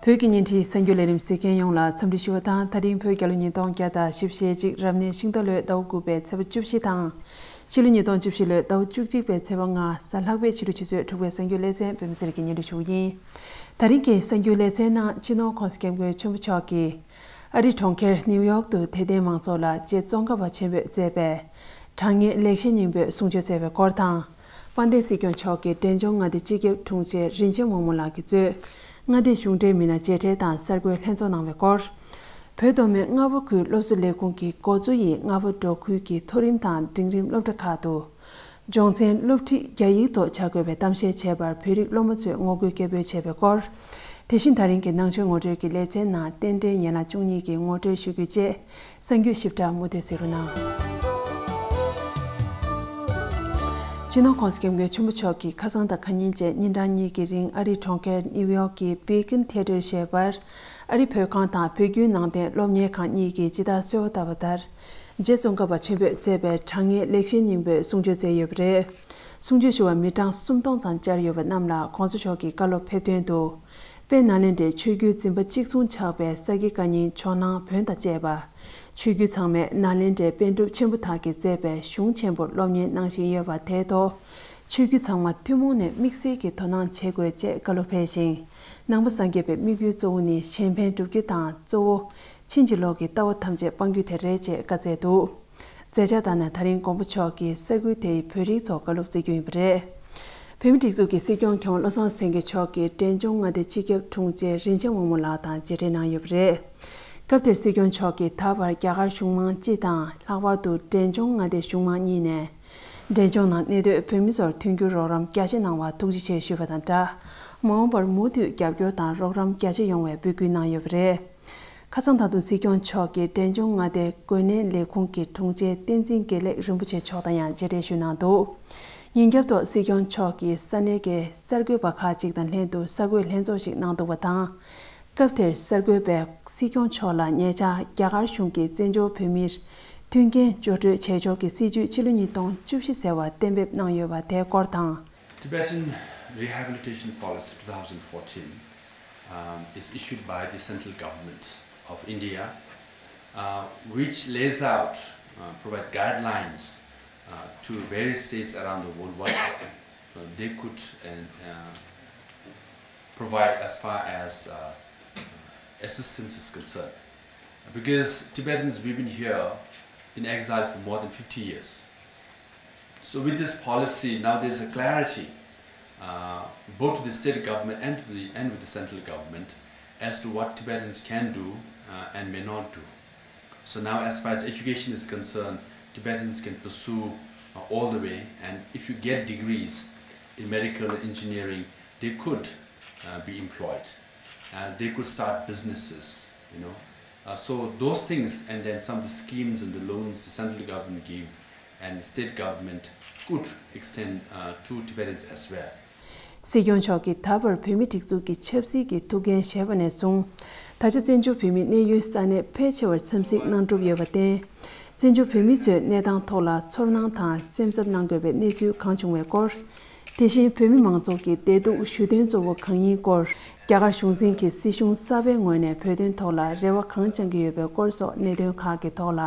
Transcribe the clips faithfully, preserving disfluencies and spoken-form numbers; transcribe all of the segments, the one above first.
བོད་ཀྱི་བརྙན་འཕྲིན་གསར་འགྱུར་ལས་རིམ་གཟིགས་མཁན་ཡོངས་ལ་འཚམས་འདྲི་ཞུ་བ་དང་། ད་རིང་བོད་རྒྱལ་ལོ་ཉིས་སྟོང་བརྒྱ་དང་བཞི་བཅུ་ཞེ་གཅིག་རབ་གནས་ཤིང་རྟ་ལོའི་ཟླ་བ་དགུ་པའི་ཚེས་པ་བཅུ་བཞི་དང་། ཕྱི་ལོ་ཉིས་སྟོང་བཅུ་བཞི་ལོའི་ཟླ་བ་བཅུ་གཅིག་པའི་ཚེས་པ་ལྔ་གཟའ་ལྷག་པའི་ཕྱི་དྲོ་ཆུ་ཚོད་དྲུག་པའི་གསར་འགྱུར་ལེ་ཚན་པད་མ་ཚེ་རིང་གིས་སྙན་སྒྲོན་ཞུ་གི་ཡིན། ད་རིང་གི་གསར་འགྱུར་ལེ་ཚན་ནང་སྤྱི་ནོར་༸གོང་ས་༸སྐྱབས་མགོན་ཆེན་པོ་མཆོག་གིས་ཨ་རིའི་གྲོང་ཁྱེར་ནིའུ་ཡོག་ཏུ་དད་ལྡན་མང་ཚོགས་ལ་རྗེ་ཙོང་ཁ་པ་ཆེན་པོས་མཛད་པའི་དྲང་ངེས་ལེགས་བཤད་སྙིང་པོའི་གསུང་ཆོས་སྩལ་བའི་སྐོར་དང་། དཔལ་ལྡན་སྲིད་སྐྱོང་མཆོག་གིས་འབྲས་ལྗོངས་མངའ་སྡེའི་སྤྱི་ཁྱབ་དྲུང་ཆེ་རིན་ཆེན་དབང་མོ་ལགས་ཀྱིས་གཙོས་མངའ་སྡེའི་གཞུང་འབྲེལ་མི་སྣ་མཇལ་འཕྲད་དང་གསར་འགོད་ལྷན་ཚོགས་གནང་བའི་སྐོར། བོད་མདོ་སྨད་རྔ་བ་ཁུལ་སློབ་གསོ་ལས་ཁུངས་ཀྱི་འགོ་གཙོ་ཡིས་རྔ་བ་འབྲོག་ཁུལ་གྱི་མཐོ་རིམ་དང་འབྲིང་རིམ་སློབ་གྲྭ་ཁག་ཏུ་སྦྱོང་ཚན་སློབ་ཁྲིད་རྒྱ་ཡིག་ཐོག་བྱ་དགོས་པའི་གཏམ་བཤད་བྱས་པར་བོད་རིགས་སློབ་མ་ཚོས་ངོ་རྒོལ་སྐད་འབོད་བྱས་པའི་སྐོར། དེ་བཞིན་ད་རིང་གི་ནང་ཆོས་ངོ་སྤྲོད་ཀྱི་ལེ་ཚན་ནང་རྟེན་འབྲེལ་ཡན་ལག་བཅུ་གཉིས་ཀྱི་ངོ་སྤྲོད་ཞུ་རྒྱུ་བཅས་གསར་འགྱུར་ཞིབ་ཕྲ་མུ་མཐུད་གཟིགས་རོགས་གནང་། སྤྱི་ནོར་༸གོང་ས་༸སྐྱབས་མགོན་ཆེན་པོ་མཆོག་གིས་ཁ་སང་དང་ཁ་ཉིན་བཅས་ཉིན་གྲངས་གཉིས་ཀྱི་རིང་ཨ་རིའི་གྲོང་ཁྱེར་ནིའུ་ཡོག་གི་Beacon Theatre ཞེས་པར་ཨ་རིའི་བོད་ཁང་དང་བོད་བརྒྱུད་ནང་བསྟན་སློབ་གཉེར་ཁང་གཉིས་ཀྱིས་ཇི་ལྟར་གསོལ་བ་བཏབ་པ་ལྟར། རྗེ་ཙོང་ཁ་པ་ཆེན་པོས་མཛད་པའི་དྲང་ངེས་ལེགས་བཤད་སྙིང་པོའི་གསུང་ཆོས་སྩལ་ཡོད་པ་རེད། གསུང་ཆོས་ཞུ་བ་མི་གྲངས་སུམ་སྟོང་ཙམ་བཅར་ཡོད་པ་རྣམས་ལ་གོང་ས་མཆོག་གི་བཀའ་སློབ་ཕེབས་དོན་དུ། དཔལ་ནཱ་ལེནྡྲའི་ཆོས་བརྒྱུད་འཛིན་པ་གཅིག་མཚུངས་ཆགས་པའི་ས་དགེ་བཀའ་རྙིང་ཇོ་ནང་བོན་དང་བཅས་པ། ཆོས་བརྒྱུད་ཚང་མས་ནཱ་ལེནྡྲའི་པཎ་གྲུབ་ཆེན་པོ་དག་གིས་མཛད་པའི་གཞུང་ཆེན་པོར་སློབ་གཉེར་གནང་བཞིན་ཡོད་པ་དེའི་ཐོག་ཆོས་བརྒྱུད་ཚང་མ་ཐུན་མོང་ནས་དམིགས་བསལ་གྱིས་དོ་སྣང་བྱེད་དགོས་ཅེས་བཀའ་སློབ་ཕེབས་ཤིང་། ནང་པ་སངས་རྒྱས་པའི་དམིགས་ཡུལ་གཙོ་བོ་ནི་གཞན་ཕན་བསྒྲུབ་རྒྱུ་དང་གཙོ་བོ། ཕྱིན་ཅི་ལོག་གི་ལྟ་བ་ཐམས་ཅད་སྤང་རྒྱུ་དེ་རེད་ཅེས་བཀའ་སྩལ་འདུག་མཛད་འཆར་ལྟར་ན་ད་རིང་མགོན་པོ་མཆོག་གིས་ས་ཁུལ་དེའི་བོད་རིགས་ཚོར་བཀའ་སློབ་སྩལ་རྒྱུ་ཡིན་པ་རེད། བོད་མིའི་སྒྲིག་འཛུགས་ཀྱི་སྲིད་སྐྱོང་མཁས་དབང་བློ་བཟང་སེང་གེ་མཆོག་གིས་འབྲས་ལྗོངས་མངའ་སྡེའི་སྤྱི་ཁྱབ་དྲུང་ཆེ་རིན་ཆེན་དབང་མོ་ལགས་དང་མཇལ་འཕྲད་གནང་ཡོད་པ་རེད། སྐབས་དེར་སྲིད་སྐྱོང་མཆོག་གིས་ད་བར་རྒྱ་གར་གཞུང་མང་སྤྱི་དང་ལྷག་པར་དུ་འབྲས་ལྗོངས་མངའ་སྡེའི་གཞུང་མང་གཉིས་ནས། འབྲས་ལྗོངས་ནང་གནས་སྡོད་བོད་མི་ཚོར་མཐུན་འགྱུར་རོགས་རམ་རྒྱ་ཆེ་གནང་བར་ཐུགས་རྗེ་ཆེ་ཞུས་པ་དང་སྦྲགས། མ་འོངས་པར་མུ་མཐུད་རྒྱབ་སྐྱོར་དང་རོགས་རམ་རྒྱ་ཆེ་ཡོང་བའི་འབོད་སྐུལ་གནང་ཡོད་པ་རེད། ཁ་སང་ད་དུང་སྲིད་སྐྱོང་མཆོག་གིས་འབྲས་ལྗོངས་མངའ་སྡེའི་འགོས་ནད་ལས་ཁུངས་ཀྱི་དྲུང་ཆེ་བསྟན་འཛིན་དགེ་ལེགས་རིན་པོ་ཆེ་མཆོག་དང་ཡང་མཇལ་འཕྲད་ཞུས་གནང་འདུག་ཉིན་རྒྱབ་ཐོག་སྲིད་སྐྱོང་མཆོག་གིས་ས་གནས་ཀྱི་གསར་འགོད་པ་ཁག་ཅིག་དང་ལྷན་དུ་གསར་འགོད་ལྷན་ཚོགས་ཤིག་གནང་འདུག་པ་དང་། སྐབས་དེར་གསར་འགོད་པས་སྲིད་སྐྱོང་མཆོག་ལ་ཉེ་ཆར་རྒྱ་གར་གཞུང་གིས་བཙན་བྱོལ་བོད་མིར་མཐུན་རྐྱེན་སྦྱོར་སྤྲོད་བྱེད་ཕྱོགས་ཀྱི་སྲིད་ཇུས་ཕྱི་ལོ་ཉིས་སྟོང་བཅུ་བཞི་ཟེར་བ་གཏན་འབེབས་གནང་ཡོད་པ་དེའི་སྐོར་དང་། Tibetan Rehabilitation Policy two thousand fourteen, um, is issued by the central government of India, uh, which lays out, uh, provides guidelines, uh, to various states around the world what, uh, they could and, uh, provide as far as, uh, assistance is concerned. Because Tibetans, we've been here in exile for more than fifty years. So with this policy, now there's a clarity, uh, both to the state government and to the, and with the central government as to what Tibetans can do, uh, and may not do. So now, as far as education is concerned, Tibetans can pursue, uh, all the way, and if you get degrees in medical and engineering, they could, uh, be employed. Uh, they could start businesses, you know. Uh, so those things, and then some of the schemes and the loans the central government give and the state government could extend, uh, to Tibetans as well. སྲིད་སྐྱོང་མཆོག་གིས་ད་བར་བོད་མིའི་སྒྲིག་འཛུགས་ཀྱི་ཆབ་སྲིད་ཀྱི་ཐུགས་འགན་བཞེས་པ་ནས་བཟུང་། ད་ཆ་བཙན་བྱོལ་བོད་མིའི་གནས་ཡུལ་ས་གནས་ཕལ་ཆེ་བར་འཚམས་གཟིགས་གནང་གྲུབ་ཡོད་པར་བརྟེན། བཙན་བྱོལ་བོད་མི་ཚོའི་གནས་སྟངས་ཐོག་ལ་ཚོར་སྣང་དང་སེམས་འཚབ་གནང་དགོས་པའི་གནས་ཚུལ་གང་བྱུང་བའི་སྐོར། དེ་བཞིན་བོད་མི་མང་ཚོགས་ཀྱི་བདེ་སྡུག་ཞུ་དོན་གཙོ་བོ་གང་ཡིན་སྐོར། རྒྱ་གར་གཞུང་འཛིན་གྱི་སྲིད་གཞུང་གསར་པའི་ངོས་ནས་བོད་དོན་ཐོག་ལ་རེ་བ་གང་བཅང་གི་ཡོད་པའི་སྐོར་སོགས་གནད་དོན་ཁག་གི་ཐོག་ལ་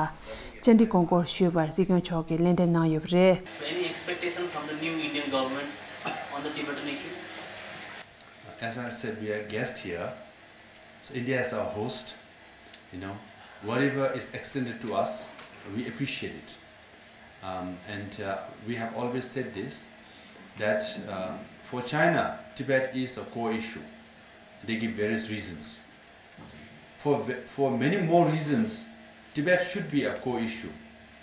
བཅར་འདྲི་དགོངས་སྐོར་ཞུས་པར་སྲིད་སྐྱོང་མཆོག་གིས་ལན་འདེབས་གནང་ཡོད་པ་རེད། So any expectation from the new Indian government on the Tibetan issue? As I said, we are guests here. So India is our host. You know, whatever is extended to us, we appreciate it. Um, and, uh, we have always said this, that, uh, for China, Tibet is a core issue. They give various reasons. For ve-, for many more reasons, Tibet should be a core issue,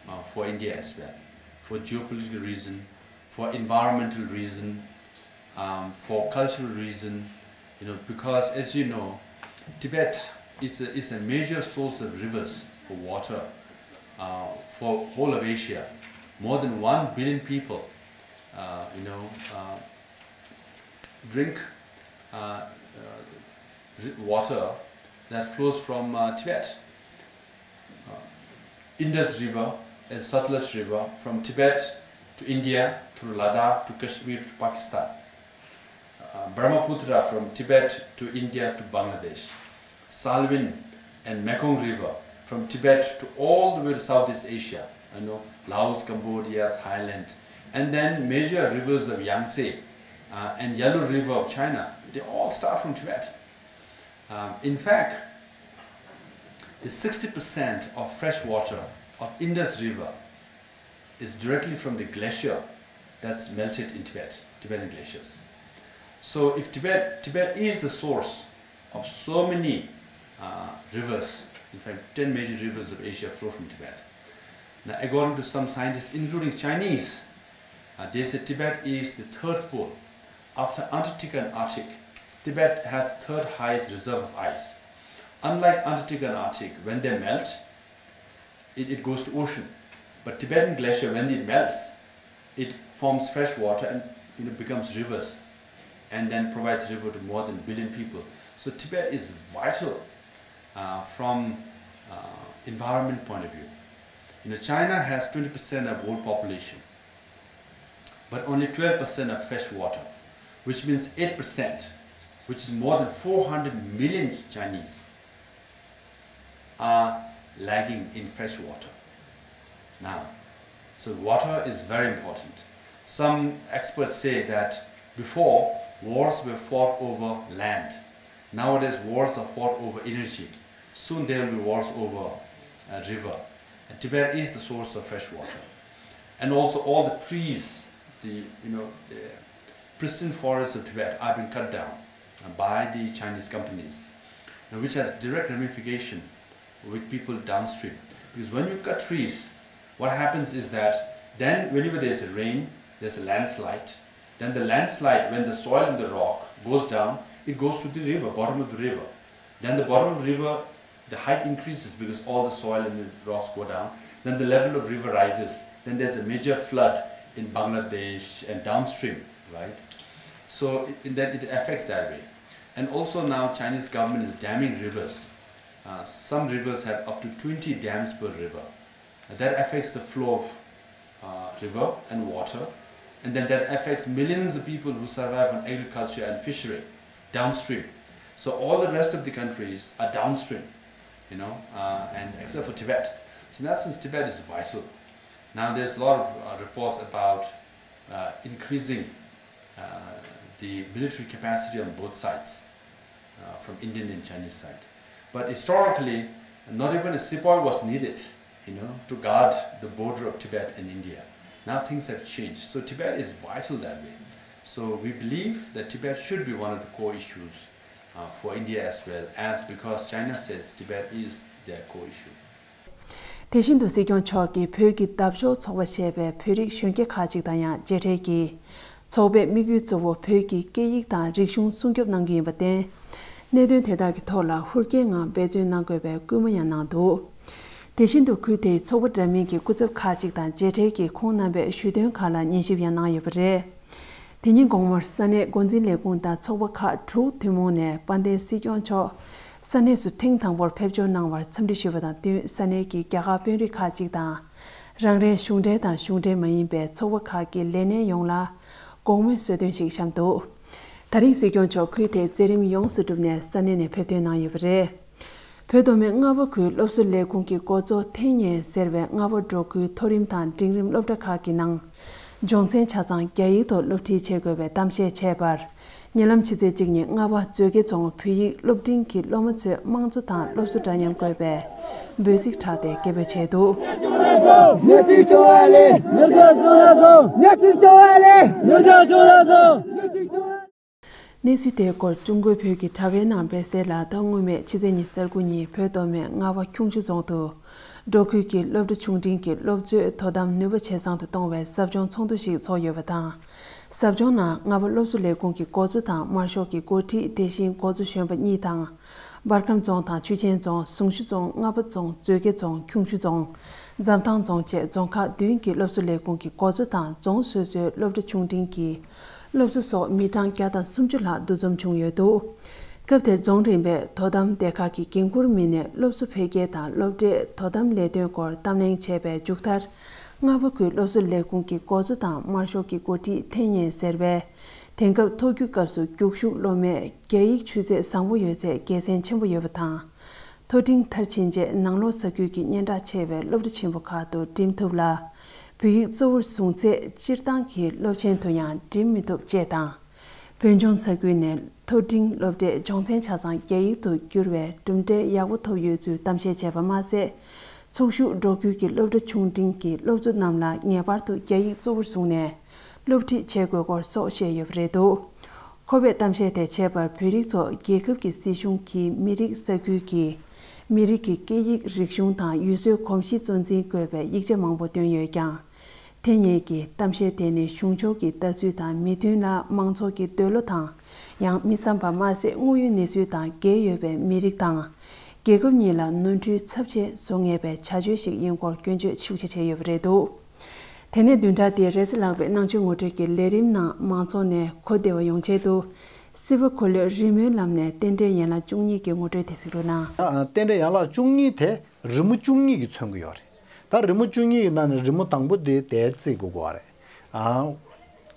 uh, for India as well. For geopolitical reason, for environmental reason, um, for cultural reason, you know, because as you know, Tibet is a, is a major source of rivers for water, uh, for whole of Asia. More than one billion people, uh, you know, uh, drink, uh, uh, ri-, water that flows from, uh, Tibet. Uh, Indus River and Satluj River from Tibet to India through Ladakh to Kashmir to Pakistan. Uh, Brahmaputra from Tibet to India to Bangladesh, Salween and Mekong River from Tibet to all the way to Southeast Asia, you know, Laos, Cambodia, Thailand, and then major rivers of Yangtze uh, and Yellow River of China, they all start from Tibet. Um, in fact, the sixty percent of fresh water of Indus River is directly from the glacier that's melted in Tibet, Tibetan glaciers. So if Tibet, Tibet is the source of so many uh, rivers, in fact, ten major rivers of Asia flow from Tibet. Now, according to some scientists, including Chinese, uh, they say Tibet is the third pole. After Antarctica and Arctic, Tibet has the third highest reserve of ice. Unlike Antarctica and Arctic, when they melt, it, it goes to ocean. But Tibetan glacier, when it melts, it forms fresh water and, you know, becomes rivers and then provides river to more than a billion people. So Tibet is vital uh, from uh, environment point of view. You know, China has twenty percent of world population, but only twelve percent of fresh water, which means eight percent, which is more than four hundred million Chinese, are lagging in fresh water now. So water is very important. Some experts say that before, wars were fought over land. Nowadays, wars are fought over energy. Soon there will be wars over a river. And Tibet is the source of fresh water. And also all the trees, the, you know, the pristine forests of Tibet are being cut down uh, by the Chinese companies, uh, which has direct ramification with people downstream. Because when you cut trees, what happens is that then whenever there's a rain, there's a landslide. Then the landslide, when the soil and the rock goes down, it goes to the river, bottom of the river. Then the bottom of the river, the height increases because all the soil and the rocks go down. Then the level of river rises. Then there's a major flood in Bangladesh and downstream, right? So it, and then it affects that way. And also now Chinese government is damming rivers. Uh, some rivers have up to twenty dams per river. That affects the flow of uh, river and water, and then that affects millions of people who survive on agriculture and fishery downstream. So all the rest of the countries are downstream, you know, uh, and except for Tibet. So in that sense, Tibet is vital. Now there's a lot of uh, reports about uh, increasing uh, the military capacity on both sides, uh, from Indian and Chinese side. But historically, not even a sepoy was needed, you know, to guard the border of Tibet and India. Now things have changed. So Tibet is vital that way. So we believe that Tibet should be one of the core issues uh, for India as well as because China says Tibet is their core issue. དེ་བཞིན་དུ་སྲིད་སྐྱོང་མཆོག་གིས་བོད་ཀྱི་འདབ་གཤོག་ཚོགས་པ་ཞེས་པའི་བོད་རིགས་གཞོན་སྐྱེས་ཁག་ཅིག་དང་ཡང་མཇལ་འཕྲད་ཀྱིས། ཚོགས་པའི་དམིགས་ཡུལ་གཙོ་བོ་བོད་ཀྱི་སྐད་ཡིག་དང་རིག་གཞུང་སྲུང་སྐྱོབ་གནང་རྒྱུ་ཡིན་པར་བརྟེན། གནད་དོན་དེ་དག་གི་ཐོག་ལ་ཧུར་བསྐྱེད་ངང་འབད་བརྩོན་གནང་དགོས་པའི་སྐུལ་མ་ཡང་གནང་འདུག་དེ་བཞིན་དུ་ཁུལ་དེའི་ཚོགས་པ་འདྲ་མིན་གྱི་སྐུ་ཚབ་ཁག་ཅིག་དང་མཇལ་འཕྲད་ཀྱིས་ཁོང་རྣམ་པས་ཞུས་དོན་ཁག་ལ་ཉན་ཞིབ་ཡང་གནང་ཡོད་པ་རེད། དེ་ཉིན་དགོང་མོར་ས་གནས་འགོ་འཛིན་ལས་ཁུངས་དང་ཚོགས་པ་ཁག་དྲུག་ཐུན་མོང་ནས་དཔལ་ལྡན་སྲིད་སྐྱོང་མཆོག་ས་གནས་སུ་ཐེངས་དང་པོར་ཕེབས་འབྱོར་གནང་བར་འཚམས་འདྲི་ཞུས་པ་དང་བསྟུན། ས་གནས་ཀྱི་རྒྱ་གར་དཔོན་རིགས་ཁག་ཅིག་དང་། རང་རེའི་གཞུང་འབྲེལ་དང་གཞུང་འབྲེལ་མ་ཡིན་པའི་ཚོགས་པ་ཁག་གི་ལས་སྣེ་ཡོངས་ལ་དགོང་མོའི་གསོལ་སྟོན་ཞིག་བཤམས་འདུག་ད་རིང་སྲིད་སྐྱོང་མཆོག་ཁུལ་དེའི་མཛད་རིམ་ཡོངས་སུ་གྲུབ་ནས་ས་གནས་ནས་ཕེབས་ཐོན་གནང་ཡོད་པ་རེད། བོད་མཐོ་དམན་རྔ་བ་ཁུལ་སློབ་གསོ་ལས་ཁུངས་ཀྱི་འགོ་གཙོ་ཐེན་ཡེ་ཟེར་བས་རྔ་བ་འབྲོག་ཁུལ་མཐོ་རིམ་དང་འབྲིང་རིམ་སློབ་གྲྭ་ཁག་གི་ནང་། སྦྱོང་ཚན་ཆ་ཚང་རྒྱ་ཡིག་ཐོག་སློབ་ཁྲིད་བྱེད་དགོས་པའི་གཏམ་བཤད་བྱས་པར། ཉེ་ལམ་ཕྱི་ཚེས་གཅིག་ཉིན་རྔ་བ་མཛོད་དགེ་རྫོང་བོད་ཡིག་སློབ་འབྲིང་གི་སློབ་མ་ཚོས་དམངས་གཙོ་དང་སློབ་གསོ་འདྲ་མཉམ་དགོས་པའི་འབོད་ཚིག་བསྒྲགས་ཏེ་སྐད་འབོད་བྱས་འདུག་ཉེར་གཅིག་བཅོ་ལྔ་ལས། ཉེར་བརྒྱ་བཅོ་ལྔ་སོང་། ཉེར་གཅིག་བཅོ་ལྔ་ལས། ཉེར་བརྒྱ་བཅོ་ལྔ་སོང་། གནས་ཚུལ་དེའི་སྐོར་ཀྲུང་གོའི་བོད་ཀྱི་དྲ་བའི་ནང་སྤེལ་གསལ་ལ། ཟླ་སྔོན་མའི་ཕྱི་ཚེས་ཉི་ཤུ་རྩ་དགུ་ཉིན་བོད་མཐོ་དམན་རྔ་བ་ཁྱུང་མཆུ་རྫོང་དུ། འབྲོག་ཁུལ་གྱི་སློབ་གྲྭ་ཆུང་འབྲིང་གི་སློབ་གཙོས་དོ་དམ་ནུས་པ་ཇེ་བཟང་དུ་གཏོང་བའི་ཟབ་སྦྱོང་ཚོགས་འདུ་ཞིག་ཚོགས་ཡོད་པ་དང་། ཟབ་སྦྱོང་ནང་རྔ་བ་སློབ་གསོ་ལས་ཁུངས་ཀྱི་འགོ་གཙོ་དང་དམར་ཤོག་གི་འགོ་ཁྲིད་དེ་བཞིན་འགོ་གཙོ་གཞོན་པ་གཉིས་དང་། འབར་ཁམས་རྫོང་དང་ཆུ་ཆེན་རྫོང་། ཟུང་ཆུ་རྫོང་། རྔ་བ་རྫོང་། མཛོད་དགེ་རྫོང་། ཁྱུང་མཆུ་རྫོང་། འཛམ་ཐང་རྫོང་བཅས་རྫོང་ཁག་བདུན་གྱི་སློབ་གསོ་ལས་ཁུངས་ཀྱི་འགོ་གཙོ་དང་རྫོང་སོ་སོའི་སློབ་གྲྭ་ཆུང་འབྲིང་གི་སློབ་གཙོ་སོགས་མི་གྲངས་བརྒྱ་དང་སུམ་ཅུ་ལྷག་འདུ་འཛོམས་བྱུང་ཡོད་འདུག་སྐབས་དེར་རྫོང་རིམ་པའི་དོ་དམ་སྡེ་ཁག་གི་འགན་འཁུར་མི་སྣས་སློབ་གསོ་འཕེལ་རྒྱས་དང་སློབ་གྲྭའི་དོ་དམ་ལས་དོན་སྐོར་གཏམ་གླེང་བྱས་པའི་མཇུག་མཐར། རྔ་བ་ཁུལ་སློབ་གསོ་ལས་ཁུངས་ཀྱི་འགོ་གཙོ་དང་དམར་ཤོག་གི་འགོ་ཁྲིད་ཐེན་ཡེ་ཟེར་བས། དེང་སྐབས་མཐོ་རྒྱུགས་སྐབས་སུ་རྒྱུགས་ཤུགས་སློབ་མས་རྒྱ་ཡིག་ཆུ་ཚད་བཟང་པོ་ཡོད་ཚད་དགེ་མཚན་ཆེན་པོ་ཡོད་པ་དང་། མཐོ་འབྲིང་མཐར་ཕྱིན་རྗེས་ནང་ལོགས་ས་ཁུལ་གྱི་སྙན་གྲགས་ཆེ་བའི་སློབ་གྲྭ་ཆེན་པོ་ཁག་ཏུ་འགྲིམ་ཐུབ་ལ། བོད་ཡིག་གཙོ་བོར་བཟུང་ཚད་སྤྱིར་བཏང་གི་སློབ་ཆེན་དུ་ཡང་འགྲིམ་མི་ཐུབ་ཅེས་དང་། བོད་ལྗོངས་ས་ཁུལ་ནས་མཐོ་འབྲིང་སློབ་གྲྭའི་སྦྱོང་ཚན་ཆ་ཚང་རྒྱ་ཡིག་ཏུ་བསྒྱུར་བའི་གྲུབ་འབྲས་ཡག་པོ་ཐོབ་ཡོད་ཚུལ་གཏམ་བཤད་བྱས་པ་མ་ཟད། ཚོགས་ཞུགས་འགྲོ་ཁུལ་གྱི་སློབ་གྲྭ་ཆུང་འབྲིང་གི་སློབ་གཙོ་རྣམས་ལ་ངེས་པར་དུ་རྒྱ་ཡིག་གཙོ་བོར་བཟུང་ནས་སློབ་ཁྲིད་བྱེད་དགོས་སྐོར་སོགས་བཤད་ཡོད་པ་རེད་འདུག་ཁོ་པས་གཏམ་བཤད་དེ་བྱས་པར་བོད་རིགས་ཚོ་རྒྱལ་ཁབ་ཀྱི་སྲིད་གཞུང་གིས་མི་རིགས་ས་ཁུལ་གྱི་མི་རིགས་ཀྱི་སྐད་ཡིག་རིག་གཞུང་དང་ཡུལ་སྲོལ་གོམས་གཤིས་གཙོ་འཛིན་དགོས་པའི་ཡིག་ཆ་མང་པོ་བཏོན་ཡོད་ཀྱང་། དེ་སྔོན་གྱི་གཏམ་བཤད་དེ་ནི་གཞུང་ཕྱོགས་ཀྱི་ལྟ་ཚུལ་དང་མི་མཐུན་ལ་མང་ཚོགས་ཀྱི་འདོད་བློ་དང་ཡང་མི་འཚམ་པ་མ་ཟད་དངོས་ཡོད་གནས་ཚུལ་དང་འགལ་ཡོད་པའི་མི་རིགས་དང་། རྒྱལ་ཁབ་གཉིས་ལ་ནོར་འཁྲུལ་ཚབས་ཆེ་བཟོ་ངེས་པའི་བྱ་སྤྱོད་ཞིག་ཡིན་སྐོར་སྐྱོན་བརྗོད་ཤུགས་ཆེ་བྱས་ཡོད་པ་རེད་འདུག་དེ་ནས་བདུན་ཕྲག་འདིའི་རེས་གཟའ་ལྷག་པའི་ནང་ཆོས་ངོ་སྤྲོད་ཀྱི་ལས་རིམ་ནང་མང་ཚོགས་ནས་གོ་བདེ་བ་ཡོང་ཆེད་དུ། སྲིད་པ་འཁོར་ལོའི་རི་མོའི་ལམ་ནས་རྟེན་འབྲེལ་ཡན་ལག་བཅུ་གཉིས་ཀྱི་ངོ་སྤྲོད་དེ་གཟིགས་རོགས་གནང་། ཨ། རྟེན་འབྲེལ་ཡན་ལག་བཅུ་གཉིས་དེ་རི་མོ་བཅུ་གཉིས་ཀྱིས་མཚོན་གྱི་ཡོད་རེད། ད་རི་མོ་བཅུ་གཉིས་ཀྱི་ནང་ནས་རི་མོ་དང་པོ་དེ་དེ་བརྩི་དགོས་ཀྱི་ཡོད་རེད། ཨ།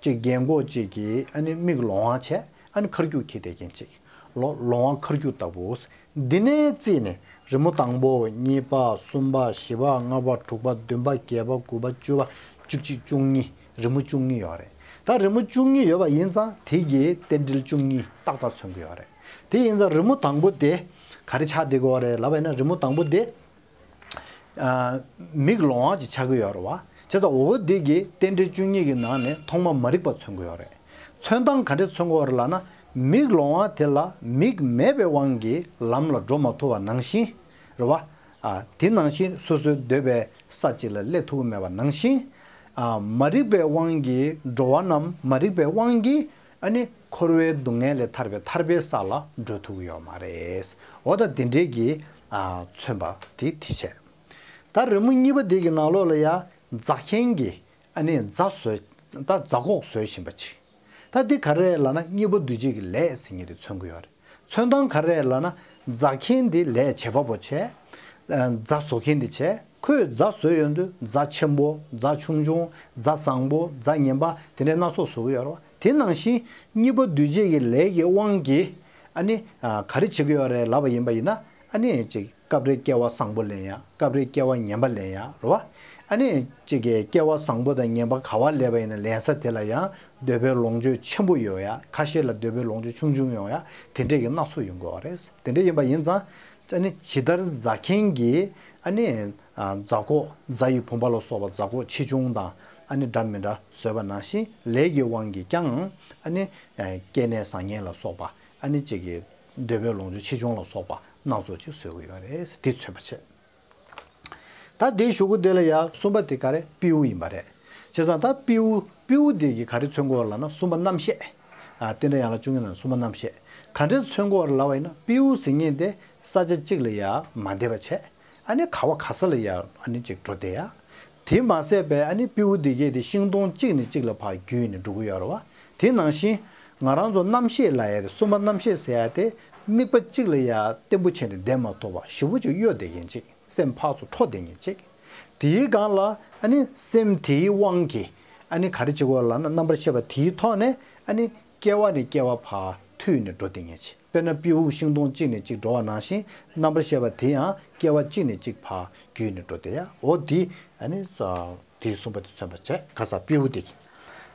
གཅིག་རྒན་གོག་གཅིག་གིས་ཨ་ནི་མིག་ལོང་བ་བྱས་ཨ་ནི་ཁ་རྒྱུག་འཁྱེར་བསྡད་མཁན་གཅིག་ལོ། ལོང་བ་ཁ་རྒྱུག་ལྟ་བུ། འདི་ནས་བརྩིས་ནས་རི་མོ་དང་པོ་གཉིས་པ་གསུམ་པ་བཞི་པ་ལྔ་པ་དྲུག་པ་བདུན་པ་བརྒྱད་པ་དགུ་པ་བཅུ་པ་བཅུ་གཅིག་བཅུ་གཉིས། རི་མོ་བཅུ་གཉིས་ཡོད་རེད། ད་རི་མོ་བཅུ་གཉིས་ཡོད་པ་ཡིན་ཙང་དེ་གིས་རྟེན་འབྲེལ་བཅུ་གཉིས་ཏག་ཏག་མཚོན་གྱི་ཡོད་རེད། དེ་ཡིན་ཙང་རི་མོ་དང་པོ་དེ་ག་རེ་ཆགས་བསྡད་ཀྱི་ཡོད་རེད་ལབ་པ་ཡིན་ན་རི་མོ་དང་པོ་དེ། ཨ། མིག་ལོང་བ་ཅིག་ཆགས་ཀྱི་ཡོད་རེད་བ། བྱས་ཙང་འོ་དེ་གིས་རྟེན་འབྲེལ་བཅུ་གཉིས་ཀྱི་ནང་ནས་ཐོག་མ་མ་རིག་པ་མཚོན་གྱི་ཡོད་རེད། མཚོན་སྟངས་ག་འདྲས་མཚོན་གྱི་ཡོད་རེད་ལབ་ན། མིག་ལོང་བ་དེ་ལ་མིག་མེད་པའི་དབང་གིས་ལམ་ལ་འགྲོ་མ་ཐུབ་པ་ནང་བཞིན་རེད་བ། ཨ། དེ་ནང་བཞིན་སོ་སོའི་འདོད་པའི་ས་གཅིག་ལ་སླེབས་ཐུབ་ཀྱི་མེད་པ་ནང་བཞིན། ཨ། མ་རིག་པའི་དབང་གིས་འགྲོ་བ་རྣམས་མ་རིག་པའི་དབང་གིས་ཨ་ནི་འཁོར་བའི་སྡུག་བསྔལ་ལས་ཐར་པའི་ཐར་པའི་ས་ལ་འགྲོ་ཐུབ་ཀྱི་ཡོད་མ་རེད། འོ་ད་དེ་འདྲས་ཀྱི། ཨ། མཚོན་པ་དེ་དེ་བྱས། ད་རི་མོ་གཉིས་པ་དེ་གི་ནང་ལོགས་ལ་ཡ་རྫ་མཁན་གྱིས་ཨ་ནི་རྫ་བཟོས། ད་རྫ་ཁོག་བཟོས་བཞིན་པ་ཅིག་ད་འདི་ག་རེ་རེད་ལབ་ན་གཉེན་པོ་འདུས་བྱས་ཀྱི་ལས་ཟེར་མཁན་དེ་མཚོན་གྱི་ཡོད་རེད། མཚོན་སྟངས་ག་རེ་རེད་ལབ་ན་རྫ་མཁན་དེ་ལས་བྱེད་པ་པོ་བྱས། རྫ་བཟོ་མཁན་དེ་བྱས། ཁོས་རྫ་བཟོས་ཡོང་དུས་རྫ་ཆེན་པོ། རྫ་ཆུང་ཆུང་། རྫ་བཟང་པོ། རྫ་ངན་པ་དེ་འདྲའི་སྣ་ཚོགས་བཟོ་གི་ཡོད་རེད་བ། དེ་ནང་བཞིན་གཉེན་པོ་འདུས་བྱས་ཀྱི་ལས་ཀྱི་དབང་གིས་ཨ་ནི་ག་རེ་བྱེད་ཀྱི་ཡོད་རེད་ལབ་པ་ཡིན་པ་ཡིན་ན་ཨ་ནི་ཅིག་སྐབས་རེ་སྐྱེ་བ་བཟང་པོ་ལེན་ཡ། སྐབས་རེ་སྐྱེ་བ་ངན་པ་ལེན་ཡ་རེད་བ། ཨ་ནི་གཅིག་གིས་སྐྱེ་བ་བཟང་པོ་དང་ངན་པ་ག་བ་ལེན་པ་ཡིན་ན་ལེན་ས་དེ་ལ་ཡང་འདོད་པའི་ལོངས་སྤྱོད་ཆེན་པོ་ཡོང་ཡ། ཁ་ཤས་ལ་འདོད་པའི་ལོངས་སྤྱོད་ཆུང་ཆུང་ཡོང་ཡ། དེ་འདྲས་ཀྱི་སྣ་ཚོགས་ཡོང་གི་ཡོད་རེད། དེ་འདྲས་ཡིན་པ་ཡིན་ཙང་ཨ་ནི་ཇི་ལྟར་རྫ་མཁན་གྱིས་ཨ་ནི་རྫ་ཁོག་རྫ་ཡི་བུམ་པ་ལ་སོགས་པ་རྫ་ཁོག་ཆེ་ཆུང་དང་ཨ་ནི་འདྲ་མི་འདྲ་བཟོས་པ་ནང་བཞིན་ལས་ཀྱི་དབང་གིས་ཀྱང་ཨ་ནི་སྐྱེ་གནས་བཟང་ངན་ལ་སོགས་པ་ཨ་ནི་གཅིག་གིས་འདོད་པའི་ལོངས་སྤྱོད་ཆེ་ཆུང་ལ་སོགས་པ་སྣ་ཚོགས་ཅིག་བཟོ་གི་ཡོད་རེད། དེ་མཚོན་པ་བྱས། ད་དེའི་གཞུག་གུ་དེ་ལ་ཡ་གསུམ་པ་དེ་ག་རེ་སྤྲེའུ་ཡིན་པ་རེད། བྱས་ཙང་ད་སྤྲེའུ་སྤྲེའུ་དེ་གིས་ག་རེ་མཚོན་གྱི་ཡོད་རེད་ལབ་ན་གསུམ་པ་རྣམ་ཤེས། ཨ། རྟེན་འབྲེལ་ཡན་ལག་བཅུ་གཉིས་ནང་གསུམ་པ་རྣམ་ཤེས་ག་འདྲས་མཚོན་གྱི་ཡོད་རེད་ལབ་པ་ཡིན་ན་སྤྲེའུ་ཟེར་མཁན་དེ་ས་ཆ་གཅིག་ལ་ཡ་མ་བསྡད་པ་བྱས། ཨ་ནི་ག་བ་ག་ས་ལ་ཡ་ཨ་ནི་ཅིག་འགྲོ་བསྡད་ཡ། དེ་མ་ཟད་པའི་ཨ་ནི་སྤྲེའུ་དེ་གས་དེ་ཤིང་སྡོང་གཅིག་ནས་གཅིག་ལ་ཕར་རྒྱུད་ནས་འགྲོ་གི་ཡོད་རེད་བ། དེ་ནང་བཞིན་ང་རང་ཚོ་རྣམ་ཤེས་ལབ་ཡ་དེ་གསུམ་པ་རྣམ་ཤེས་ཟེར་ཡ་དེ་དམིགས་པ་གཅིག་ལ་ཡ་བརྟན་པོ་བྱས་ནས་བསྡད་མ་ཐུབ་པ་ཞེ་པོ་ཅིག་གཡོ་བསྡད་མཁན་ཅིག་སེམས་ཕར་ཚུར་འཕྲོ་བསྡད་མཁན་ཅིག་དེའི་སྒང་ལ་ཨ་ནི་སེམས་དེའི་དབང་གིས་ཨ་ནི་ག་རེ་བྱེད་དགོས་ལབ་ན་རྣམ་པར་ཤེས་པ་དེའི་ཐོག་ནས་ཨ་ནི་སྐྱེ་བ་ནས་སྐྱེ་བ་ཕར་མཐུད་ནས་འགྲོ་བསྡད་མཁན་ཅིག་དཔེར་ན་སྤྲེའུ་ཤིང་སྡོང་གཅིག་ནས་གཅིག་འགྲོ་བ་ནང་བཞིན་རྣམ་པར་ཤེས་པ་དེ་ཡང་སྐྱེ་བ་གཅིག་ནས་གཅིག་ཕར་བརྒྱུད་ནས་འགྲོ་བསྡད་ཡ། འོ་དེ་ཨ་ནི་དེའི་གསུམ་པ་དེ་མཚོན་པ་བྱས། ག་ས་སྤྲེའུ་དེ་གིས།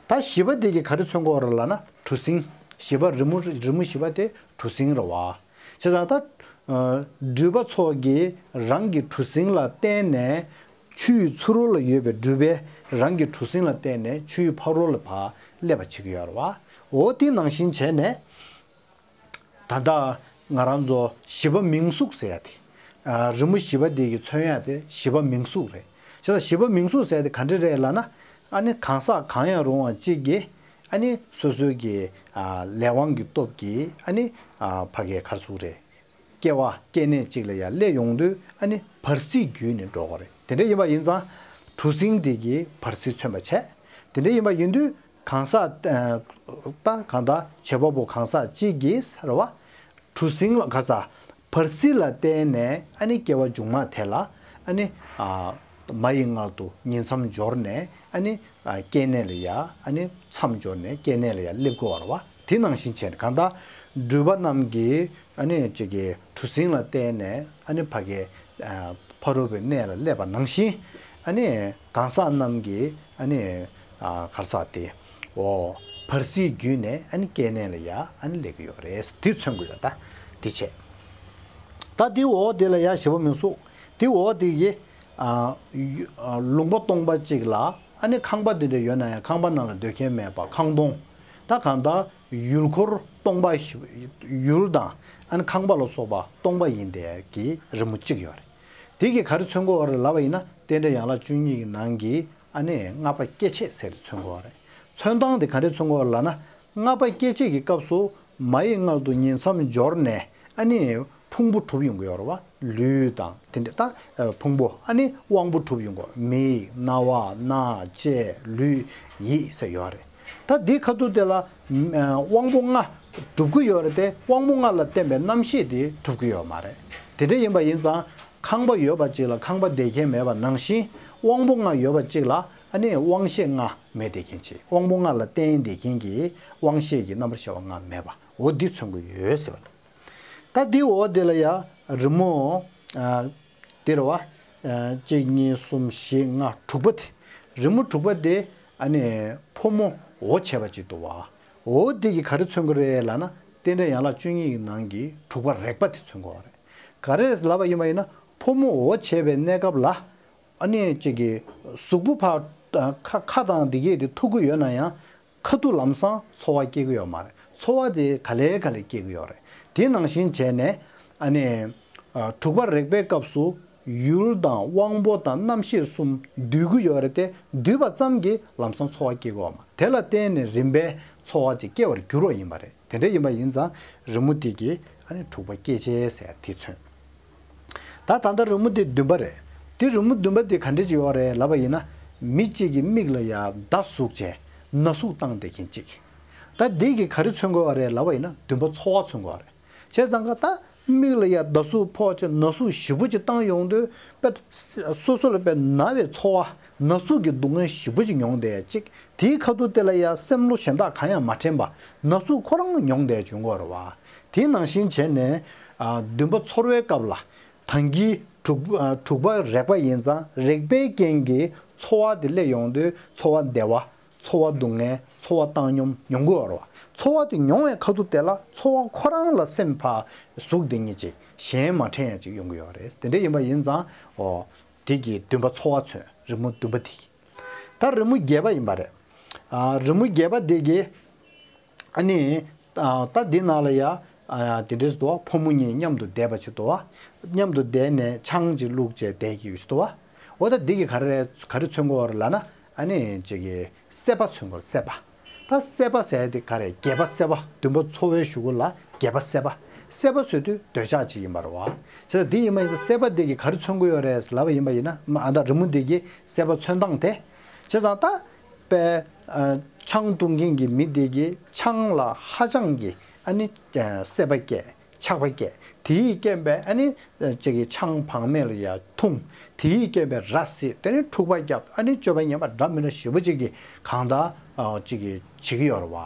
ད་བཞི་པ་དེ་གིས་ག་རེ་མཚོན་གྱི་ཡོད་རེད་ལབ་ན་གྲུ་གཟིངས། བཞི་པ་རི་མོ་རི་མོ་བཞི་པ་དེ་གྲུ་གཟིངས་རེད་བ། བྱས་ཙང་ད། ཨ། འགྲུལ་པ་ཚོ་གིས་རང་གི་གྲུ་གཟིངས་ལ་བརྟེན་ནས་ཆུའི་ཚུར་རོལ་ལ་ཡོད་པའི་འགྲུལ་པས་རང་གི་གྲུ་གཟིངས་ལ་བརྟེན་ནས་ཆུའི་ཕ་རོལ་ལ་ཕར་སླེབས་པ་བྱེད་ཀྱི་ཡོད་རེད་བ། འོ་དེ་ནང་བཞིན་བྱས་ནས། ད་ལྟ་ང་རང་ཚོ་བཞི་པ་མིང་གཟུགས་ཟེར་ཡ་དེ། ཨ། རི་མོ་བཞི་པ་དེ་གིས་མཚོན་ཡ་དེ་བཞི་པ་མིང་གཟུགས་རེད། བྱས་ཙང་བཞི་པ་མིང་གཟུགས་ཟེར་ཡ་དེ་ག་འདྲ་རེད་ལབ་ན། ཨ་ནི་གང་ཟག་གང་ཡང་རུང་བ་གཅིག་གིས་ཨ་ནི་སོ་སོའི་གི། ཨ། ལས་དབང་གི་སྟོབས་ཀྱིས་ཨ་ནི། ཨ། ཕ་གིའི་ག་རེ་ཟེར་དགོས་རེད། སྐྱེ་བ་སྐྱེ་གནས་གཅིག་ལ་ཡ་སླེབས་ཡོང་དུས་ཨ་ནི་བར་སྲིད་བརྒྱུད་ནས་འགྲོ་དགོས་རེད། དེ་འདྲ་ཡིན་པ་ཡིན་ཙང་གྲུ་གཟིངས་དེ་གིས་བར་སྲིད་མཚོན་པ་བྱས། དེ་འདྲ་ཡིན་པ་ཡིན་དུས་གང་ཟག་ད་གང་ལྟར་བྱེད་པ་པོ་གང་ཟག་གཅིག་གིས་རེད་བ། གྲུ་གཟིངས་ལ་ག་ས་བར་སྲིད་ལ་བརྟེན་ནས་ཨ་ནི་སྐྱེ་བ་མཇུག་མ་དེ་ལ་ཨ་ནི། ཨ། མ་ཡི་མངལ་དུ་ཉིང་མཚམས་སྦྱོར་ནས་ཨ་ནི། ཨ་སྐྱེ་གནས་ལ་ཡ་ཨ་ནི་མཚམས་སྦྱོར་ནས་སྐྱེ་གནས་ལ་ཡ་སླེབས་དགོས་པ་རེད་བ། དེ་ནང་བཞིན་བྱས་ནས་གང་ལྟར་འགྲུལ་པ་རྣམས་ཀྱིས་ཨ་ནི་ཅིག་གི་གྲུ་གཟིངས་ལ་བརྟེན་ནས་ཨ་ནི་ཕ་གི་ཨ་ཕ་རོལ་པོའི་གནས་ལ་སླེབས་པ་ནང་བཞིན། ཨ་ནི་གང་ཟག་རྣམས་ཀྱིས་ཨ་ནི་ཨ་གར་ཟག་དེ་འོ་བར་སྲིད་བརྒྱུད་ནས་ཨ་ནི་སྐྱེ་གནས་ལ་ཡ་ཨ་ནི་སླེབས་ཀྱི་ཡོད་རེད། དེ་མཚོན་གྱི་ཡོད། ད་དེ་བྱས། ད་དེའི་འོག་དེ་ལ་ཡ་ཞེ་པོ་མི་གཟུགས། དེའི་འོག་དེ་གི་ཨ་ཡུ་ཨ་ལུང་པ་སྟོང་པ་གཅིག་ལ་ཨ་ནི་ཁང་པ་འདི་འདྲ་ཡོད་ན་ཡང་ཁང་པ་ནང་ལ་སྡོད་མཁན་མེད་པ་ཁང་སྟོང་། ད་གང་ལྟར་ཡུལ་འཁོར་སྟོང་པ་ཞིག་ཡུལ་དང་ཨ་ནི་ཁང་པ་ལ་སོགས་པ་སྟོང་པ་ཡིན་བསྡད་ཀྱི་རི་མོ་གཅིག་ཡོད་རེད། དེ་གིས་ག་རེ་མཚོན་གྱི་ཡོད་རེད་ལབ་པ་ཡིན་ན། རྟེན་འབྲེལ་ཡན་ལག་བཅུ་གཉིས་ཀྱི་ནང་གི་ཨ་ནི་ལྔ་པ་སྐྱེ་མཆེད་ཟེར་དེ་མཚོན་གྱི་ཡོད་རེད། མཚོན་སྟངས་དེ་ག་རེ་མཚོན་གྱི་ཡོད་རེད་ལབ་ན། ལྔ་པ་སྐྱེ་མཆེད་ཀྱི་སྐབས་སུ་མ་ཡི་མངལ་དུ་ཉིང་མཚམས་སྦྱོར་ནས་ཨ་ནི་ཕུང་པོ་གྲུབ་ཡོང་གི་ཡོད་རེད་བ། ལུས་དང་དེ་འདྲ་ད་ཕུང་པོ། ཨ་ནི་དབང་པོ་གྲུབ་ཡོང་གི་ཡོད། མིག་རྣ་བ་སྣ་ལྕེ་ལུས་ཡིད་ཟེར་ཡོད་རེད། ད་འདི་ཁ་ཐུག་དེ་ལ་ཨ་དབང་པོ་ལྔ་གྲུབ་ཀྱི་ཡོད་རེད་དེ། དབང་པོ་ལྔ་ལ་བརྟེན་པའི་རྣམ་ཤེས་དེ་གྲུབ་ཀྱི་ཡོད་མ་རེད། དེ་འདྲ་ཡིན་པ་ཡིན་ཙང་ཁང་པ་ཡོད་པ་གཅིག་ལ་ཁང་པ་བསྡད་མཁན་མེད་པ་ནང་བཞིན། དབང་པོ་ལྔ་ཡོད་པ་གཅིག་ལ་ཨ་ནི་དབང་ཤེས་ལྔ་མེད་བསྡད་མཁན་གཅིག། དབང་པོ་ལྔ་ལ་བརྟེན་བསྡད་མཁན་གྱི་དབང་ཤེས་ཀྱི་རྣམ་པར་ཤེས་པ་ལྔ་མེད་པ། འོ་འདི་མཚོན་གྱི་ཡོད་ཟེར་བ་དང་། ད་འདི་འོག་འདི་ལ་ཡ་རི་མོ་ཨ་འདི་རེད་བ། ཨ་གཅིག་གཉིས་གསུམ་བཞི་ལྔ་དྲུག་པ་དེ། རི་མོ་དྲུག་པ་དེ་ཨ་ནི་ཕོ་མོ་འོ་བྱས་པ་ཅིག་འདུག་བ། འོ་དེ་གིས་ག་རེ་མཚོན་གྱི་རེད་ལབ་ན། རྟེན་འབྲེལ་ཡན་ལག་བཅུ་གཉིས་ཀྱི་ནང་གི་དྲུག་པ་རེག་པ་དེ་མཚོན་གྱི་ཡོད་རེད། ག་རེ་ལབ་པ་ཡིན་པ་ཡིན་ན། ཕོ་མོ་འོ་བྱས་པའི་གནས་སྐབས་ལ་ཨ་ནི་གཅིག་གི་གཟུགས་པོ་ཕར་ཨ་ཁ་ཁ་དང་འདི་གས་དེ་ཐུག་གི་ཡོད་ན་ཡང་། ཁ་ཐུག་ལམ་སང་ཚོར་བ་སྐྱེ་གི་ཡོད་མ་རེད། ཚོར་བ་དེ་ག་ལེ་ག་ལེ་སྐྱེ་གི་ཡོད་རེད། དེ་ནང་བཞིན་བྱས་ནས་ཨ་ནི་ཨ་དྲུག་པ་རེག་པའི་སྐབས་སུ་ཡུལ་དང་དབང་པོ་དང་རྣམ་ཤེས་གསུམ་འདུས་ཀྱི་ཡོད་རེད་དེ། འདུས་པ་ཙམ་གྱིས་ལམ་སང་ཚོར་བ་སྐྱེ་གི་ཡོད་མ་རེད། དེ་ལ་བརྟེན་ནས་རིམ་པས་ཚོར་བ་དེ་སྐྱེ་བར་འགྱུར་བ་ཡིན་པ་རེད། དེ་འདྲ་ཡིན་པ་ཡིན་ཙང་རི་མོ་དེ་གིས་ཨ་ནི་དྲུག་པ་སྐྱེ་མཆེད་ཟེར་དེ་མཚོན། ད་ད་ལྟ་རི་མོ་དེ་བདུན་པ་རེད། དེ་རི་མོ་བདུན་པ་དེ་ག་འདྲ་ཅིག་ཡོད་རེད་ལབ་པ་ཡིན་ན། མི་གཅིག་གི་མིག་ལ་ཡ་མདའ་ཟུག་བྱས་ན་ཟུག་བཏང་བསྡད་མཁན་གཅིག། ད་འདི་གིས་ག་རེ་མཚོན་གྱི་ཡོད་རེད་ལབ་པ་ཡིན་ན། བདུན་པ་ཚོར་བ་མཚོན་གྱི་ཡོད་རེད། བྱས་ཙང་ཀ་ད་མིག་ལ་ཡ་མདའ་ཟུག་ཕོག་བྱས་ན་ཟུག་ཞེ་པོ་ཅིག་བཏང་ཡོང་དུས། དཔེ་སོ་སོ་ལ་དཔེ་ན་བའི་ཚོར་བ། ན་ཟུག་གི་སྡུག་བསྔལ་ཞེ་པོ་ཅིག་མྱོང་བསྡད་ཅིག། དེའི་ཁ་ཐུག་དེ་ལ་ཡ་སེམས་བློ་གཞན་དག་གང་ཡང་མ་དྲན་པ། ན་ཟུག་ཁོ་རང་མྱོང་བསྡད་བྱུང་གི་ཡོད་རེད་བ། དེ་ནང་བཞིན་བྱས་ནས་ཨ་བདུན་པ་ཚོར་བའི་སྐབས་ལ། ད་གིན་དྲུག་ཨ་དྲུག་པ་རེག་པ་ཡིན་ཙང་། རེག་པའི་རྐྱེན་གྱིས་ཚོར་བ་དེ་སླེབས་ཡོང་དུས། ཚོར་བ་བདེ་བ། ཚོར་བ་སྡུག་བསྔལ། ཚོར་བ་བཏང་སྙོམས་མྱོང་གི་ཡོད་རེད་བ། ཚོར་བ་དེ་མྱོང་བའི་ཁ་ཐུག་དེ་ལ་ཚོར་བ་ཁོ་རང་ལ་སེམས་ཕར་ཟུག་བསྡད་མཁན་ཅིག། གཞན་མ་དྲན་ཡ་ཅིག་ཡོང་གི་ཡོད་རེད། དེ་འདྲ་ཡིན་པ་ཡིན་ཙང་། འོ་དེ་གིས་བདུན་པ་ཚོར་བ་མཚོན། རི་མོ་བདུན་པ་དེ་གིས། ད་རི་མོ་བརྒྱད་པ་ཡིན་པ་རེད། ཨ་རི་མོ་བརྒྱད་པ་དེ་གིས་ཨ་ནི་ཨ་ད་འདི་ནང་ལ་ཡ་ཨ་དེ་འདྲས་འདུག་བ། ཕོ་མོ་གཉིས་མཉམ་དུ་བསྡད་པ་ཅིག་འདུག་བ། མཉམ་དུ་བསྡད་ནས་ཆང་ཅིག་བླུགས་བྱས་བསྡད་ཀྱི་ཡོད་ཅིག་འདུག་བ། འོ་ད་འདི་གིས་ག་རེ་ག་རེ་མཚོན་གྱི་ཡོད་རེད་ལབ་ན། ཨ་ནི་ཅིག་གི་སྲེད་པ་མཚོན་གྱི་ཡོད་རེད། སྲེད་པ། ད་སྲེད་པ་ཟེར་ཡ་དེ་ག་རེ། བརྒྱད་པ་སྲེད་པ། བདུན་པ་ཚོར་བའི་གཞུག་གུ་ལ་བརྒྱད་པ་སྲེད་པ། སྲེད་པ་ཟེར་དུས་འདོད་ཆགས་ཅིག་ཡིན་པ་རེད་བ། བྱས་ཙང་འདི་ཡིན་པ་ཡིན་ཙང་། སྲེད་པ་འདི་གིས་ག་རེ་མཚོན་གྱི་ཡོད་རེད་ལབ་པ་ཡིན་པ་ཡིན་ན། མ་ཨ་ད་རི་མོ་འདི་གིས་སྲེད་པ་མཚོན་སྟངས་དེ། བྱས་ཙང་ད་དཔེ་ཨ་ཆང་འཐུང་མཁན་གྱི་མི་འདི་གིས་ཆང་ལ་ཧ་ཅང་གི་ཨ་ནི་ཨ་སྲེད་པ་སྐྱེས། ཆགས་པ་སྐྱེས། དེའི་རྐྱེན་པས་ཨ་ནི་ཅིག་གི་ཆང་བག་མེད་ལ་ཡ་འཐུང་། དེའི་རྐྱེན་པས་ར་བཟི། དེ་ནས་འཁྲུག་པ་བརྒྱབ། ཨ་ནི་སྤྱོད་པ་ངན་པ་འདྲ་མི་འདྲ་ཞེ་པོ་ཅིག་གིས་གང་ལྟར་ཨ་ཅིག་གི་བྱེད་ཀྱི་ཡོད་རེད་བ།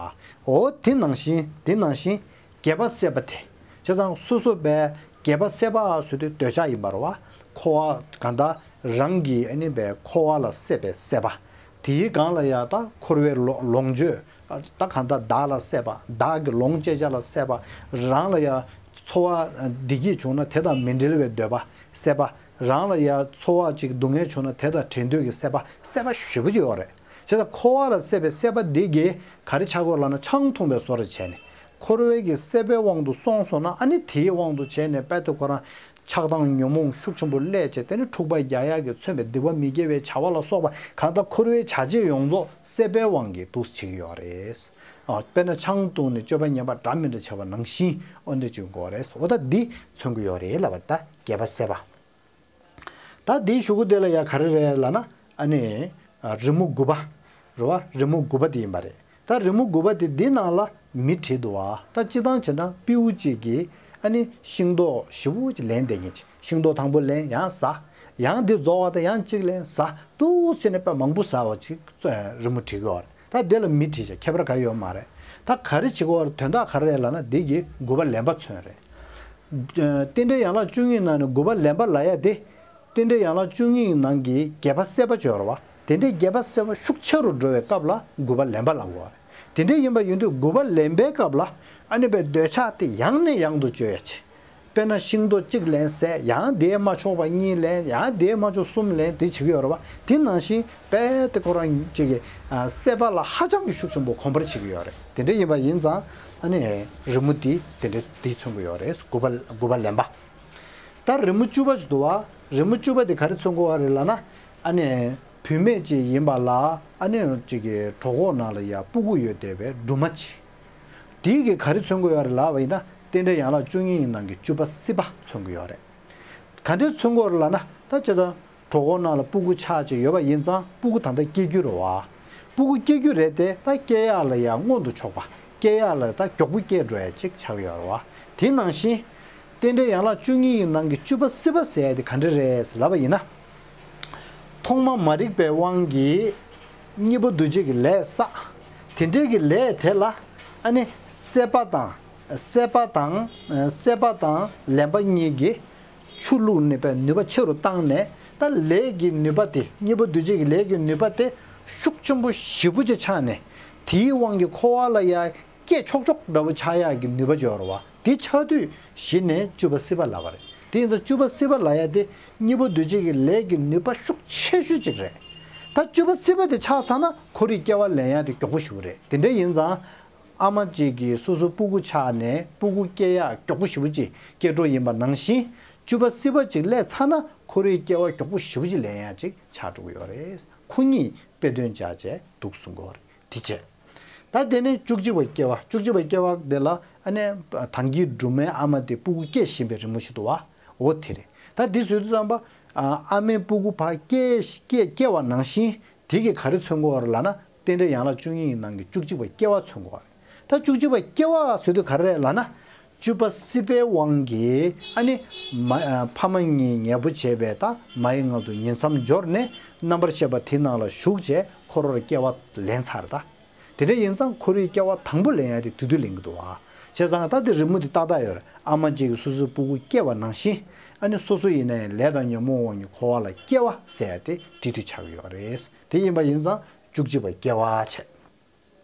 འོ་དེ་ནང་བཞིན། དེ་ནང་བཞིན་བརྒྱད་པ་སྲེད་པ་དེ། བྱས་ཙང་སོ་སོ་བས་བརྒྱད་པ་སྲེད་པ་ཟེར་དུས་འདོད་ཆགས་ཡིན་པ་རེད་བ། འཁོར་བ་གང་ལྟར་རང་གི་ཨ་ནི་བས་འཁོར་བ་ལ་སྲེད་པའི་སྲེད་པ། དེའི་སྒང་ལ་ཡ་ད་འཁོར་བའི་ལོ་ལོངས་སྤྱོད། ད་གང་ལྟར་བདག་ལ་སྲེད་པ། བདག་གི་ལོངས་སྤྱད་བྱ་ལ་སྲེད་པ། རང་ལ་ཡ་ཚོར་བ་བདེ་སྐྱིད་བྱུང་ན་དེ་དང་མི་འབྲལ་བའི་འདོད་པ་སྲེད་པ། རང་ལ་ཡ་ཚོར་བ་ཅིག་སྡུག་བསྔལ་བྱུང་ན་དེ་དང་བྲལ་འདོད་ཀྱི་སྲེད་པ། སྲེད་པ་ཞེ་པོ་ཅིག་ཡོད་རེད། བྱས་ཙང་འཁོར་བ་ལ་སྲེད་པའི་སྲེད་པ་འདི་གིས་ག་རེ་ཆགས་ཀྱི་ཡོད་ལབ་ན། ཆང་འཐུང་བའི་བཟོ་འདྲ་བྱས་ནས་འཁོར་བའི་གི་སྲེད་པའི་དབང་དུ་སོང་སོང་ན། ཨ་ནི་དེའི་དབང་དུ་བྱས་ནས་དཔེ་དེ་ཁོ་རང་ཆགས་སྡང་ཉོན་མོངས་ཤུགས་ཆེན་པོ་སླེབས་བྱས། དེ་ནི་འཁྲུག་པ་རྒྱག་ཡག་གིས་མཚོན་པའི་སྡིག་པ་མི་དགེ་བའི་བྱ་བ་ལ་སོགས་པ་གང་ལྟར་འཁོར་བའི་བྱ་བྱེད་ཡོངས་རྫོགས་སྲེད་པའི་དབང་གིས་འདུ་བྱེད་ཀྱི་ཡོད་རེད། ཨ་དཔེར་ན་ཆང་བཏུང་ནས་སྤྱོད་པ་ངན་པ་འདྲ་མི་འདྲ་བྱས་པ་ནང་བཞིན། འོ་འདྲ་བྱེད་དགོས་རེད། འོ་ད་འདི་མཚོན་གྱི་ཡོད་རེད་ལབ་པ། ད་བརྒྱད་པ་སྲེད་པ། ད་འདིའི་གཞུག་གུ་དེ་ལ་ཡ་ག་རེ་རེད་ལབ་ན། ཨ་ནི་ཨ་རི་མོ་དགུ་པ་རེད་བ། རི་མོ་དགུ་པ་དེ་ཡིན་པ་རེད། ད་རི་མོ་དགུ་པ་དེ་འདི་ནང་ལ་མི་བྲིས་འདུག་བ། ད་སྤྱིར་བཏང་བྱས་ན་སྤྲེའུ་གཅིག་གིས་ཨ་ནི་ཤིང་ཏོག་ཞེ་པོ་ཅིག་ལེན་བསྡད་མཁན་ཅིག། ཤིང་ཏོག་དང་པོ་ལེན། ཡང་ཟ། ཡང་འདི་རྫོགས་པ་དང་ཡང་གཅིག་ལན་ཟ་འདུག་ཟེར་ནས་དཔེ་མང་པོ་ཟ་བ་ཅིག་རི་མོ་བྲིས་ཀྱི་ཡོད་རེད། ད་དེ་ལ་མི་བྲིས་བྱས་ཁྱད་པར་ག་ཡོད་མ་རེད། ད་ག་རེ་བྱེད་ཀྱི་ཡོད་རེད། དོན་དག་ག་རེ་རེད་ལབ་ན་འདི་གི་དགུ་པ་ལེན་པ་མཚོན་རེད། རྟེན་འབྲེལ་ཡན་ལག་བཅུ་གཉིས་ནང་ནས་དགུ་པ་ལེན་པ་ལབ་ཡ་དེ། རྟེན་འབྲེལ་ཡན་ལག་བཅུ་གཉིས་ནང་གི་རྒྱས་པ་སད་པ་ཅིག་ཡོད་རེད་བ། དེ་འདྲའི་རྒྱས་པ་སད་པ་ཤུགས་ཆེ་རུ་འགྲོ་བའི་སྐབས་ལ་དགུ་པ་ལེན་པ་ལབ་དགོས་པ་རེད། དེ་འདྲ་ཡིན་པ་ཡིན་དུས་དགུ་པ་ལེན་པའི་སྐབས་ལ་ཨ་ནི་པའི་འདོད་ཆགས་དེ་ཡང་ནས་ཡང་དུ་བཅོས་ཡ་ཆེ། དཔེར་ན་ཤིང་ཏོག་གཅིག་ལེན་ཟས་ཡང་དེས་མ་ཆོག་པ་གཉིས་ལེན་ཡང་དེས་མ་ཆོག་གསུམ་ལེན་དེ་བྱེད་ཀྱི་ཡོད་རེད་བ། དེ་ནང་བཞིན་དཔེ་དེ་ཁོ་རང་གཅིག་གི་ཨ་སད་པ་ལ་ཧ་ཅང་གི་ཤུགས་ཆེན་པོ་གོམས་པར་བྱེད་ཀྱི་ཡོད་རེད། དེ་འདྲ་ཡིན་པ་ཡིན་ཙང་ཨ་ནི་རི་མོ་དེ་དེ་འདྲ་དེ་མཚོན་གྱི་ཡོད་རེད། དགུ་པ་དགུ་པ་ལེན་པ། ད་རི་མོ་བཅུ་པ་ཞིག་འདུག་བ། རི་མོ་བཅུ་པ་དེ་ག་རེ་མཚོན་གྱི་ཡོད་རེད་ལབ་ན། ཨ་ནི་བུད་མེད་ཅིག་ཡིན་པ་ལ་ཨ་ནི་ཅིག་གི་གྲོད་ཁོག་ནང་ལ་ཡ་སྤུ་གུ་ཡོད་བསྡད་པའི་སྦྲུམ་མ་ཅིག་དེའི་གི་ག་རེ་མཚོན་གྱི་ཡོད་རེད་ལབ་པ་ཡིན་ན་རྟེན་འབྲེལ་ཡན་ལག་བཅུ་གཉིས་ནང་གི་བཅུ་པ་སྲིད་པ་མཚོན་གྱི་ཡོད་རེད། ག་འདྲས་མཚོན་གྱི་ཡོད་རེད་ལབ་ན་ད་ཅི་ད། གྲོད་ཁོག་ནང་ལ་སྤུ་གུ་ཆགས་ཀྱི་ཡོད་པ་ཡིན་ཙང་སྤུ་གུ་ད་ལྟ་སྐྱེ་རྒྱུ་རེད་བ། སྤུ་གུ་སྐྱེ་རྒྱུ་རེད་དེ་ད་སྐྱེ་ཡག་ལ་ཡང་སྔོན་དུ་ཕྱོགས་པ། སྐྱེ་ཡག་ལ་ད་མགྱོགས་པོ་སྐྱེ་འགྲོ་ཡ་ཅིག་ཆགས་ཡོད་རེད་བ། དེ་ནང་བཞིན། རྟེན་འབྲེལ་ཡན་ལག་བཅུ་གཉིས་ཡི་ནང་གི་བཅུ་པ་སྲིད་པ་ཟེར་ཡ་དེ་ག་འདྲ་རེད་ཟེར་ལབ་པ་ཡིན་ན། ཐོག་མ་མ་རིག་པའི་དབང་གིས་གཉིས་པོ་འདུ་བྱེད་ཀྱི་ལས་བསགས། དེ་འདྲའི་གི་ལས་དེ་ལ་ཨ་ནི་སད་པ་དང་། སད་པ་དང་། སད་པ་དང་ལེན་པ་གཉིས་ཀྱིས། ཆུ་བླུགས་ནས་པའི་ནུས་པ་ཆེ་རུ་བཏང་ནས་ད་ལས་ཀྱི་ནུས་པ་དེ་གཉིས་པོ་འདུ་བྱེད་ཀྱི་ལས་ཀྱི་ནུས་པ་དེ་ཤུགས་ཆེན་པོ་ཞེ་པོ་ཅིག་ཆགས་ནས་དེའི་དབང་གིས་འཁོར་བ་ལ་ཡ་སྐྱེ་ཆོག་ཆོག་འདྲ་བོ་ཆགས་ཡག་གི་ནུས་པ་ཅིག་ཡོད་རེད་བ། དེ་ཆགས་དུས་གཞི་ནས་བཅུ་པ་སྲིད་པ་ལབ་པ་རེད། དེ་ཡིན་ཙང་བཅུ་པ་སྲིད་པ་ལབ་ཡ་དེ་གཉིས་པོ་འདུ་བྱེད་ཀྱི་ལས་ཀྱི་ནུས་པ་ཤུགས་ཆེ་ཤོས་ཅིག་རེད། ད་བཅུ་པ་སྲིད་པ་དེ་ཆགས་ཚར་ན་འཁོར་བའི་སྐྱེ་བ་ལེན་ཡ་དེ་མགྱོགས་པོ་ཞེ་པོ་རེད། དེ་འདྲ་ཡིན་ཙང་། ཨ་མ་གཅིག་གིས་སོ་སོའི་སྤུ་གུ་ཆགས་ནས་སྤུ་གུ་སྐྱེ་ཡག་མགྱོགས་པོ་ཞེ་པོ་ཅིག་སྐྱེ་འགྲོ་ཡིན་པ་ནང་བཞིན་བཅུ་པ་སྲིད་པ་ཅིག་སླེབས་ཚར་ན་འཁོར་བའི་སྐྱེ་བ་མགྱོགས་པོ་ཞེ་པོ་ཅིག་ལེན་ཡག་ཅིག་ཆགས་འགྲོ་གི་ཡོད་རེད། ཁོ་གཉིས་དཔེ་དོན་སྦྱར་བྱས་འདུག་གསུང་གི་ཡོད་རེད། དེ་བྱས། ད་དེ་ནས་བཅུ་གཅིག་པ་སྐྱེ་བ། བཅུ་གཅིག་པ་སྐྱེ་བ་དེ་ལ་ཨ་ནི་ད་གིན་སྦྲུམ་མའི་ཨ་མ་དེ་སྤུ་གུ་སྐྱེ་བཞིན་པའི་རི་མོ་ཞིག་འདུག་བ། འོ་དེ་རེད། ད་འདི་བཟོས་དུས་ཙམ་པ། ཨ་མའི་སྤུ་གུ་ཕར་སྐྱེ་སྐྱེ་སྐྱེ་བ་ནང་བཞིན། དེ་གིས་ག་རེ་མཚོན་གྱི་ཡོད་རེད་ལབ་ན་རྟེན་འབྲེལ་ཡན་ལག་བཅུ་གཉིས་ཀྱི་ནང་གི་བཅུ་གཅིག་པ་སྐྱེ་བ་མཚོན་གྱི་ཡོད་རེད། ད་བཅུ་གཅིག་པ་སྐྱེ་བ་ཟེར་དུས་ག་རེ་རེད་ལབ་ན། བཅུ་པ་སྲིད་པའི་དབང་གིས་ཨ་ནི་མ་ཨ་ཕ་མ་གཉིས་ངལ་པོ་བྱས་པའི་ད་མ་ཡི་མངལ་དུ་ཉིང་མཚམས་སྦྱོར་ནས་རྣམ་པར་ཤེས་པ་དེ་ནང་ལ་ཞུགས་བྱས་འཁོར་བར་སྐྱེ་བ་ལེན་ཚར་ད། དེ་འདྲ་ཡིན་ཙང་འཁོར་བའི་སྐྱེ་བ་དང་པོ་ལེན་ཡ་དེ་དེ་དུས་ལེན་གྱི་འདུག་བ། བྱས་ཙང་ད་དེ་རི་མོ་དེ་ཏག་ཏག་ཡོད་རེད། ཨ་མ་གཅིག་གིས་སོ་སོའི་སྤུ་གུ་སྐྱེ་བ་ནང་བཞིན་ཨ་ནི་སོ་སོ་ཡིན་ན་ཡང་ལས་དང་ཉོན་མོངས་དབང་གིས་འཁོར་བ་ལ་སྐྱེ་བ་ཟེར་ཡ་དེ་དེ་དུས་ཆགས་ཀྱི་ཡོད་རེད། དེ་ཡིན་པ་ཡིན་ཙང་བཅུ་གཅིག་པ་སྐྱེ་བ་བྱས།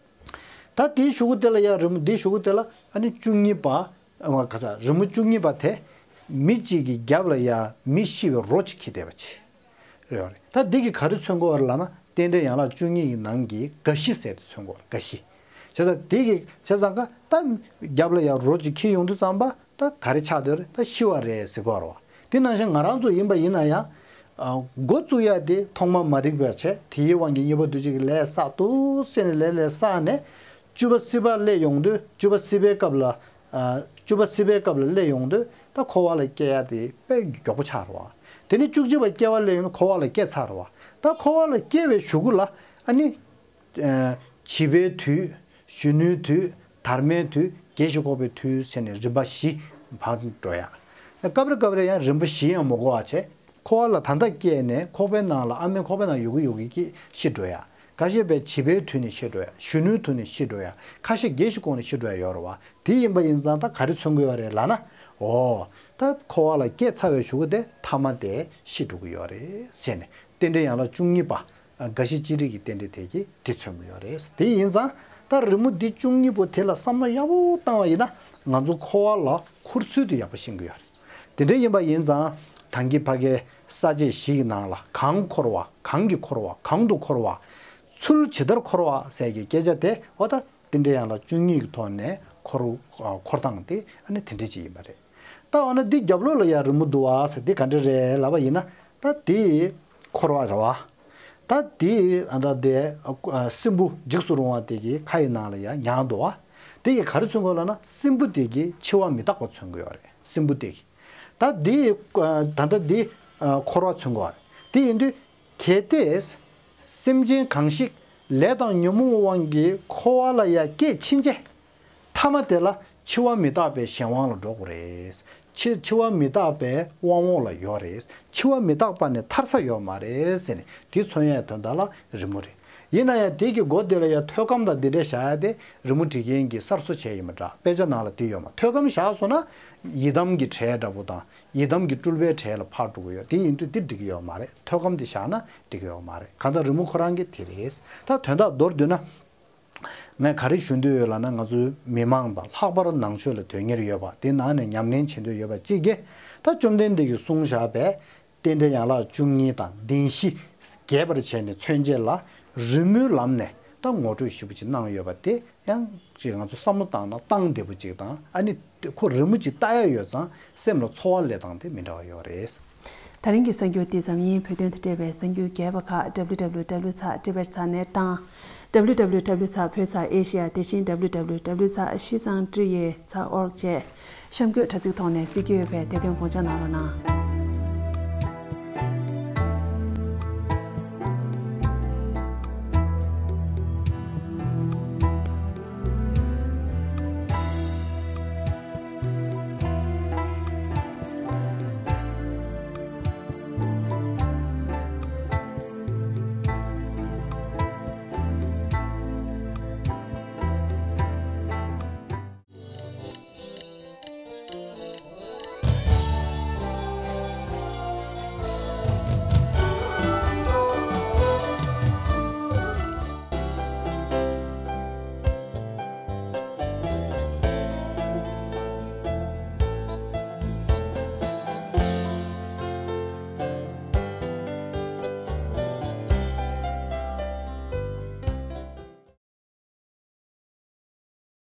ད་དེའི་གཞུག་གུ་དེ་ལ་ཡང་རི་མོ་དེའི་གཞུག་གུ་དེ་ལ་ཨ་ནི་བཅུ་གཉིས་པ། ཨ་ག་ས་རི་མོ་བཅུ་གཉིས་པ་དེ། མི་གཅིག་གི་རྒྱབ་ལ་ཡང་མི་ཤི་བའི་རོ་གཅིག་འཁྱེར་བསྡད་པ་ཅིག་རེད་བ་རེད། ད་འདི་གིས་ག་རེ་མཚོན་གྱི་ཡོད་རེད་ལབ་ན་རྟེན་འབྲེལ་ཡན་ལག་བཅུ་གཉིས་ཀྱི་ནང་གི་རྒ་ཤི་ཟེར་དེ་མཚོན་གྱི་ཡོད་རེད། རྒ་ཤི། བྱས་ཙང་དེ་གིས་བྱས་ཙང་ཀ་ད་རྒྱབ་ལ་ཡང་རོ་གཅིག་འཁྱེར་ཡོང་དུས་ཙམ་པ། ད་ག་རེ་ཆགས་བསྡད་རེད། ད་ཤི་བ་རེད་ཟེར་གྱི་ཡོད་རེད་བ། དེ་ནང་བཞིན་ང་རང་ཚོ་ཡིན་པ་ཡིན་ན་ཡང་། ཨ་འགོ་བཙུགས་ཡ་དེ་ཐོག་མ་མ་རིག་པ་བྱས་དེའི་དབང་གིས་གཉིས་པ་འདུ་བྱེད་ཀྱི་ལས་བསགས་འདུག་ཟེར་ནས་ལས་ལས་བསགས་ནས། བཅུ་པ་སྲིད་པ་སླེབས་ཡོང་དུས་བཅུ་པ་སྲིད་པའི་སྐབས་ལ། ཨ་བཅུ་པ་སྲིད་པའི་སྐབས་ལ་སླེབས་ཡོང་དུས་ད་འཁོར་བ་ལ་སྐྱེ་ཡ་དེ་དཔེ་མགྱོགས་པོ་ཆགས་རེད་བ། དེ་ནས་བཅུ་གཅིག་པ་སྐྱེ་བ་སླེབས་ཡོང་དུས་འཁོར་བ་ལ་སྐྱེ་ཚར་རེད་བ། ད་འཁོར་བ་ལ་སྐྱེ་བའི་གཞུག་གུ་ལ་ཨ་ནི། བྱིས་པའི་དུས། གཞོན་ནུའི་དུས། དར་མའི་དུས། རྒས་ཤིང་འཁོགས་པའི་དུས་ཟེར་ནས་རིམ་པ་བཞི་འཕར་འགྲོ་ཡ། སྐབས་རེ་སྐབས་རེ་ཡང་རིམ་པ་བཞི་ཡང་མ་འགོར་བ་བྱས། འཁོར་བ་ལ་ད་ལྟ་སྐྱེས་ནས་ཁོག་པའི་ནང་ལ་ཨ་མའི་ཁོག་པའི་ནང་ཡོད་ཀྱི་ཡོད་ཀྱི་ཤི་འགྲོ་ཡ། ཁ་ཤས་པའི་བྱིས་པའི་དུས་ནས་ཤི་འགྲོ་ཡ། གཞོན་ནུའི་དུས་ནས་ཤི་འགྲོ་ཡ། ཁ་ཤས་རྒས་ཤིང་འཁོགས་ནས་ཤི་འགྲོ་ཡ་ཡོད་རེད་བ། དེ་ཡིན་པ་ཡིན་ཙང་ད་ག་རེ་མཚོན་གྱི་ཡོད་རེད་ལབ་ན། འོ། ད་འཁོར་བ་ལ་སྐྱེས་ཚར་བའི་གཞུག་གུ་དེ་ཐ་མ་དེ་ཤི་འགྲོ་གི་ཡོད་རེད་ཟེར་ནས་རྟེན་འབྲེལ་ཡན་ལག་བཅུ་གཉིས་པ། རྒ་ཤི་ཅི་རིགས་ཀྱི་རྟེན་འབྲེལ་དེ་གིས་དེ་མཚོན་གྱི་ཡོད་རེད། དེ་ཡིན་ཙང་ད་རི་མོ་འདི་བཅུ་གཉིས་པོ་དེ་ལ་བསམ་བློ་ཡག་པོ་བཏང་བ་ཡིན་ན་ང་ཚོ་འཁོར་བ་ལ་འཁོར་ཚུལ་དེ་ཡག་པོ་ཤེས་ཀྱི་ཡོད་རེད། དེ་འདྲ་ཡིན་པ་ཡིན་ཙང་ད་གིན་ཕ་གའི་ས་བཅད་བཞི་ཡི་ནང་ལ་གང་འཁོར་བ། གང་གིས་འཁོར་བ། གང་དུ་འཁོར་བ། ཚུལ་ཇི་ལྟར་འཁོར་བ་ཟེར་གྱི་སྐད་ཆ་དེ་འོ་ད་རྟེན་འབྲེལ་ཡན་ལག་བཅུ་གཉིས་ཀྱི་ཐོག་ནས་འཁོར་འཁོར་སྟངས་དེ་ཨ་ནི་དེ་འདྲ་ཅིག་ཡིན་པ་རེད། ད་འོ་ན་འདི་རྒྱབ་ལོགས་ལ་ཡང་རི་མོ་འདུག་བ་ཟེར་འདི་ག་འདྲ་རེད་ལབ་པ་ཡིན་ན་ད་འདི་འཁོར་བ་རེད་བ། ད་འདི་ཨ་ད་དེ་ཨ་སྲིན་བུ་འཇིགས་སུ་རུང་བ་དེ་གི་ཁ་ཡི་ནང་ལ་ཡང་ཉལ་འདུག་བ། དེ་གི་ག་རེ་མཚོན་གྱི་ཡོད་ལབ་ན་སྲིན་བུ་དེ་གི་འཆི་བ་མི་རྟག་པ་མཚོན་གྱི་ཡོད་རེད། སྲིན་བུ་དེ་གི་ད་འདི་ཨ་ད་ལྟ་འདི་ཨ་འཁོར་བ་མཚོན་གྱི་ཡོད་རེད། དེ་ཡིན་དུས། གལ་ཏེ། སེམས་ཅན་གང་ཞིག་ལས་དང་ཉོན་མོངས་དབང་གིས་འཁོར་བ་ལ་ཡང་སྐྱེས་ཕྱིན་ཆད། ཐ་མ་དེ་ལ་ འཆི་བ་མི་རྟག་པའི་གཞན་དབང་ལ་འགྲོ་དགོས་རེད། འཆི་འཆི་བ་མི་རྟག་པའི་དབང་འོག་ལ་ཡོད་རེད། འཆི་བ་མི་རྟག་པ་ནས་ཐར་ས་ཡོད་མ་རེད་ཟེར་ནས་དེ་མཚོན་ཡས་དོན་དག་ལ་རི་མོ་རེད། ཡིན་ན་ཡང་དེ་གི་མགོ་དེ་ལ་ཡང་ཐོད་སྐམ་དང་འདི་འདྲ་བཞག་ཡ་དེ་རི་མོ་འབྲི་མཁན་གྱིས་གསར་བཟོ་བྱས་ཡིན་པ་འདྲ། དཔེ་ཆ་ནང་ལ་དེ་ཡོད་མ། ཐོད་སྐམ་བཞག་སོང་ན་ཡི་དམ་གྱི་གྲལ་འདྲ་པོ་དང་ཡི་དམ་གྱི་སྤྲུལ་པའི་གྲལ་ལ་ཕར་འགྲོ་གི་ཡོད། དེ་ཡིན་དུས་དེ་འགྲིག་གི་ཡོད་མ་རེད། ཐོད་སྐམ་དེ་བཞག་ན་འགྲིག་གི་ཡོད་མ་རེད། གང་ལྟར་རི་མོ་ཁོ་རང་གི་དེ་རེད། ད་དོན་དག་མདོར་བསྡུས་ན། ངས་ག་རེ་ཞུ་འདོད་ཡོད་ལབ་ན། ང་ཚོའི་མི་མང་དང་ལྷག་པར་ནང་ཆོས་ལ་དོན་གཉེར་ཡོད་པ། དེ་ནང་ནས་ཉམས་ལེན་བྱེད་འདོད་ཡོད་པ་གཅིག་གིས། ད་བཅོམ་ལྡན་འདས་ཀྱིས་གསུངས་བཞག་པའི་རྟེན་འབྲེལ་ཡན་ལག་བཅུ་གཉིས་དང་བདེན་བཞི་རྒྱས་པར་བྱས་ནས་མཚོན་བྱེད་ལ་རི་མོའི་ལམ་ནས་ད་ངོ་སྤྲོད་ཞིབ་པོ་ཅིག་གནང་ཡོད་པ་དེ་ཡང་ཅིག་ང་ཚོ་བསམ་བློ་བཏང་ན་སྟངས་བདེ་པོ་ཅིག་དང་། ཨ་ནི་ཁོ་རི་མོ་ཅིག་ལྟ་ཡ་ཡོད་ཙང་སེམས་ལ་ཚོར་བ་སླེབས་སྟངས་དེ་མི་འདྲ་བ་ཡོད་རེད། ད་རིང་གི་གསར་འགྱུར་འདི་ཙམ་ཡིན། བོད་དོན་དང་འབྲེལ་བའི་གསར་འགྱུར་རྒྱས་པ་ཁག་W W W ཚེག་Tibet ཚེག་net དང་། W W W ཚེག་བོད་ཚེག་Asia དེ་བཞིན་W W W ཚེག་ཤིས་ཙང་ཀྲི་ཡེ་ཚེག་org བཅས་གཤམ་འཁོད་དྲ་ཚིགས་ཐོག་ནས་གཟིགས་རྒྱུ་ཡོད་པས་དེ་དོན་དགོངས་འཇགས་གནང་རོགས་གནང་།